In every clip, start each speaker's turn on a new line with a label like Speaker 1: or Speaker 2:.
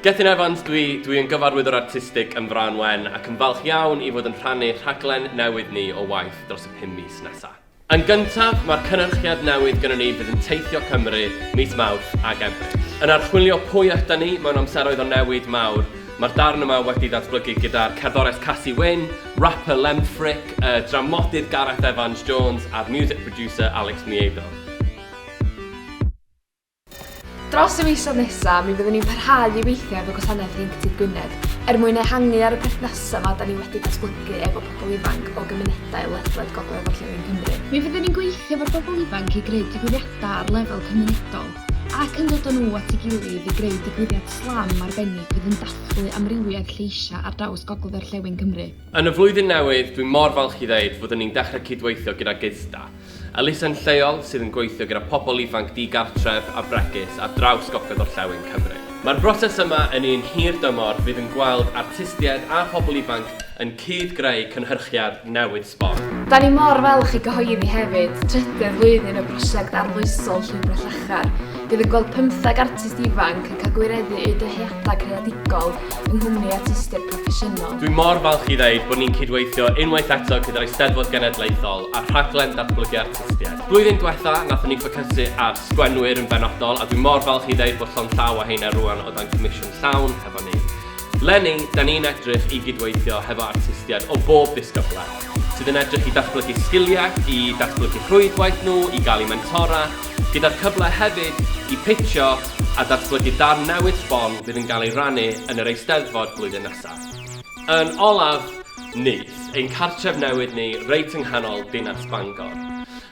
Speaker 1: Gethin Evans dwi, dwi yn gyfarwyddwr artistig yn Frân Wen ac yn falch iawn i fod yn rhannu rhaglen newydd ni o waith dros y pum mis nesaf. Yn gyntaf, mae'r cynhyrchiad newydd gynnon ni fydd yn teithio Cymru mis Mawrth ag Ebrill. Yn archwilio pwy ydan ni mewn amseroedd o newid mawr, mae'r darn yma wedi ddatblygu gyda'r cerddores Casi Wyn, rapper Lemfreck, y dramodydd Gareth Evans Jones a'r music producer Alex Miedo.
Speaker 2: Dros y misoedd nesaf, mi fyddwn ni'n parhau i weithio efo Gwasanaeth Ieuenctid Gwynedd er mwyn ehangu ar y perthnasau 'ma 'da ni wedi datblygu efo pobl ifanc o gymunedau ledled Gogledd Orllewin Cymru. Mi fyddwn ni'n gweithio efo'r bobl ifanc i greu digwyddiadau ar lefel cymunedol ac yn dod â nhw at ei gilydd i greu digwyddiad slam arbennig fydd yn dathlu amrywiaeth lleisiau ar draws Gogledd Orllewin Cymru.
Speaker 1: Yn y flwyddyn newydd, dwi mor falch i ddeud fyddwn ni'n dechrau cydweithio gyda GISDA. Elusen lleol sydd yn gweithio gyda pobl ifanc di-gartref a bregus ar draws Gogledd Orllewin Cymru. Mae'r broses yma yn un hir dymor fydd yn gweld artistiaid a phobl ifanc yn cyd-greu cynhyrchiad newydd sbon.
Speaker 2: Da ni mor falch i gyhoeddi hefyd trydydd flwyddyn y prosiect arloesol Llwybrau Llachar, fydd yn gweld pymtheg artist ifanc yn cael gwireddu eu dyheadau creadigol yng nghwmni artistiaid proffesiynol.
Speaker 1: Dwi mor falch i ddeud bod ni'n cydweithio unwaith eto gyda'r Eisteddfod Genedlaethol a'r rhaglen Datblygu Artistiaid. Blwyddyn dwetha, nathon ni ffocysu ar sgwennwyr yn benodol a dwi mor falch i ddeud bod llond llaw o heina rwan o dan comisiwn llawn hefo ni. Leni, da ni'n edrych i gydweithio hefo artistiaid o bob disgyblaeth, sydd yn edrych i datblygu sgiliau, i datblygu rhwydwaith nhw, i gael eu mentora, gyda'r cyfle hefyd i pitio a datblygu darn newydd sbon fydd yn gael ei rannu yn yr Eisteddfod blwyddyn nesaf. Yn olaf, Nyth, ein cartref newydd ni reit yng nghanol dinas Bangor.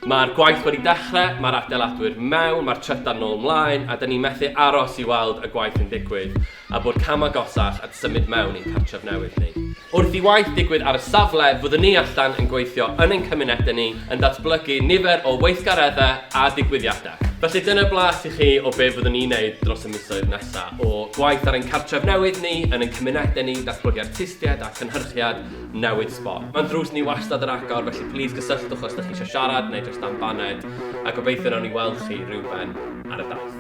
Speaker 1: Mae'r gwaith wedi dechrau, mae'r adeiladwyr mewn, mae'r trydan nôl mlaen, a 'da ni methu aros i weld y gwaith yn digwydd a bod cam agosach at symud mewn i'n cartref newydd ni. Wrth i waith digwydd ar y safle, fyddwn ni allan yn gweithio yn ein cymunedau ni, yn datblygu nifer o weithgareddau a digwyddiadau. Felly dyna blas i chi o be fyddwn ni'n neud dros y misoedd nesa, o gwaith ar ein cartref newydd ni, yn ein cymunedau ni, datblygu artistiaid a cynhyrchiad newydd sbon. Mae'n drws ni wastad ar agor, felly plîs gysylltwch os ydych chi eisiau siarad neu jyst am baned, a gobeithio nawn ni weld chi rywben ar y daith.